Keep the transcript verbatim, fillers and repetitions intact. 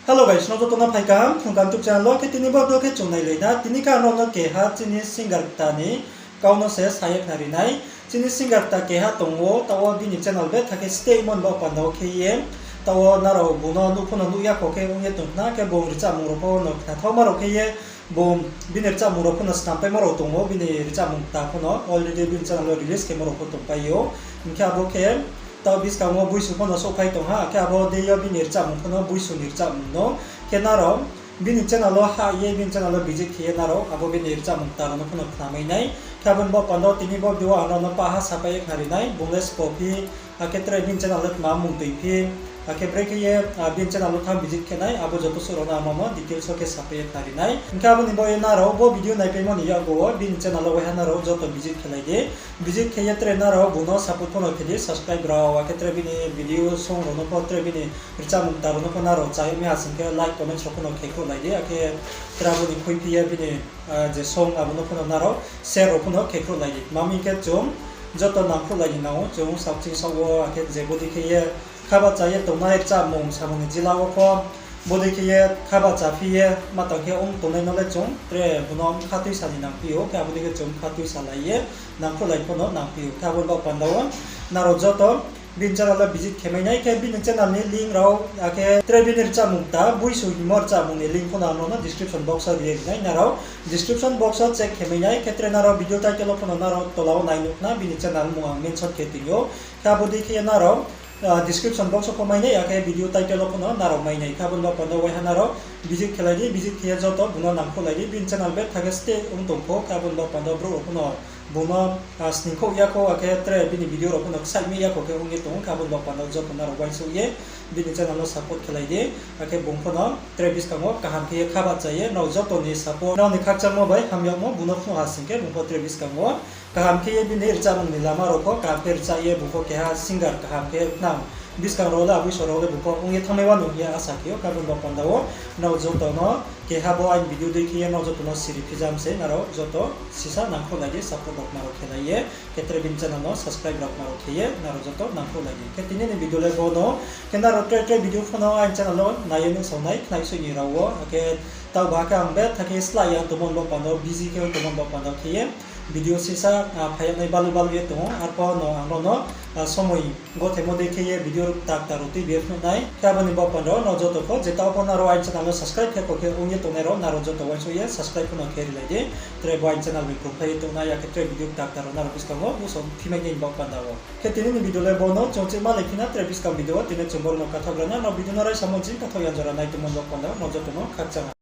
Hello guys, nrao joto no phai kaham Phrung Kaham YouTube channel wo. Khe tini bo video khe chung nailai na. Tini khe ang nrao no keha chini singer kta ni kau no se sa ye khnari nai. Chini singer kta keha tong ou, taoh wo bini channel betha khe stay mo ni baoh panda wo khe ye, taoh wo nrao bung no nuh pho no nuh ya kho khe ong ye tong khna, khe bung rchamung rao pho no khnathaoma rao khe ye, bung bini rchamung rao pho no snam paimo rao tong ou, bini rchamung kta pho no already bini channel wo release khemo rao pho tongpai ou. Hing khe abo khe taoh buskang wo boisu pho no souhphai tong ha, akhe abo dei yo bini rchamung pho no boisu ni rchamung no. Khe nrao bini channel wo hah ye, bini channel wo visit khe ye nrao abo bini rchamung kta rao no pho no khnamai nai. Khe abo ni baoh panda wo tini bo video wo ang nrao no paha sapai ye khnari nai, bung le sbo phi, akhe tre bini channel le tma mung tui phi, akhe brekhe ye bini channel wo thanng visit khe nai, abo joto suh rao no ang nrao no details wo khe sapai ye khnari nai. Hing khe abo ni baoh ye nrao bo video naipaimo ni yakgu wo bini channel wo waiha nrao joto visit khelai di. Visit khe ye tre nrao bung no support pho no khe di, subscribe rao, akhe tre bini video song rao no pho, tre bini rchamung kta rao no pho nrao chá ye mi ha sing khe like, comments rao pho no khe khruhlai di, akhe tre abo ni khuiphi ye bini je song abo no pho no nrao share rao pho no khe khruhlai di. Tma hing khe chung joto nangkhruhlai di nang ou, chung saohching saoh wo, akhe je bodei khe ye kha bahcha ye tongnai rchamung samung ni jila wo pho, bodei khe ye kha bahcha phi ye ma tang khe ong tongnai no le chung tre bung no bkha tuisa ni nangphi ou, khe abo dei khe chung bkha tuisa lai ye nangkhruhlai pho no nangphi ou. Khe abo ni baoh panda wo nrao joto bini channel wo visit khe mai nai, khe bini channel ni link rao, akhe tre bini rchamung kta, boisu hingmo rchamung ni link pho no ang nrao no description box wo ri ye ri nai, nrao description box wo check khe mai nai. Khe tre nrao video title wo pho no nrao tola wo nai nuh khna, bini channel mung ang mention khe tong ou. Khe abo dei khe ye nrao description box wo pho mai nai, akhe video title wo pho no nrao mai nai. Khe abo ni baoh panda wo waiha nrao visit khelai di, visit khe ye joto bung no nangkhruhlai di, bini channel betha khe stay ong tong pho, khe abo ni baoh panda wo brouh rao pho no bung no sningkhouh ya kho, akhe tre bini video rao pho no ksaih mi ya kho khe ong ye tong ou. Khe abo ni baoh panda wo joto nrao uaingsouh ye bini channel no support khelai di, akhe bung pho no tre buskang wo kaham khe ye kha bahcha ye, nrao joto ni support, nrao ni khakchangmo bai hamyagmo bung no phnuh ha sing khe bung pho tre buskang wo kaham khe ye bini rchamung ni lama rao pho kaham khe rcha ye, bung pho keha singer kaham khe nang buskang rao le, aboiso rao le bung pho ong ye thanngmai wanou hing ye asa khe ou. Khe abo ni baoh panda wo nrao joto no keha bo aini video dei khe ye nrao joto no siri phijam se, nrao joto sisa nangkhruhlai di, support rao kma rao khelai ye, khe tre bini channel no subscribe rao kma rao khe ye nrao joto nangkhruhlai di. Khe tini ni video le bo no, khe nrao tre tre video pho no aini channel wo nai ye nuhsao nai, khnaisoih ni rao wo, akhe taoh ba khe ang betha khe slái ya tongmo ni baoh panda wo, busy khe tongmo ni baoh panda wo khe ye video sisa phai ya nai balu balu ye tong ou, arphuh no ang nrao no somoi gothemo dei khe ye video kta kta rao tuibi ye phnuh nai. Khe abo ni baoh panda wo nrao joto pho, je taoh pho nrao aini channel no subscribe khe kho khe ong ye tongnai rao, nrao joto uaingsouh ye subscribe pho no khe rilai di. Tre bo aini channel bai krungphai ye tongnai, akhe tre video kta kta rao nrao buskang wo nuhsao phimai nai ni baoh panda wo. Khe tini ni video le bo no, chung chih malai phi na tre buskang video wo, tini chung boro no kathaoh gra na, nrao video no raisa mo ching kathaoh ya jora nai tongmo ni baoh panda wo nrao joto no khakchang ha.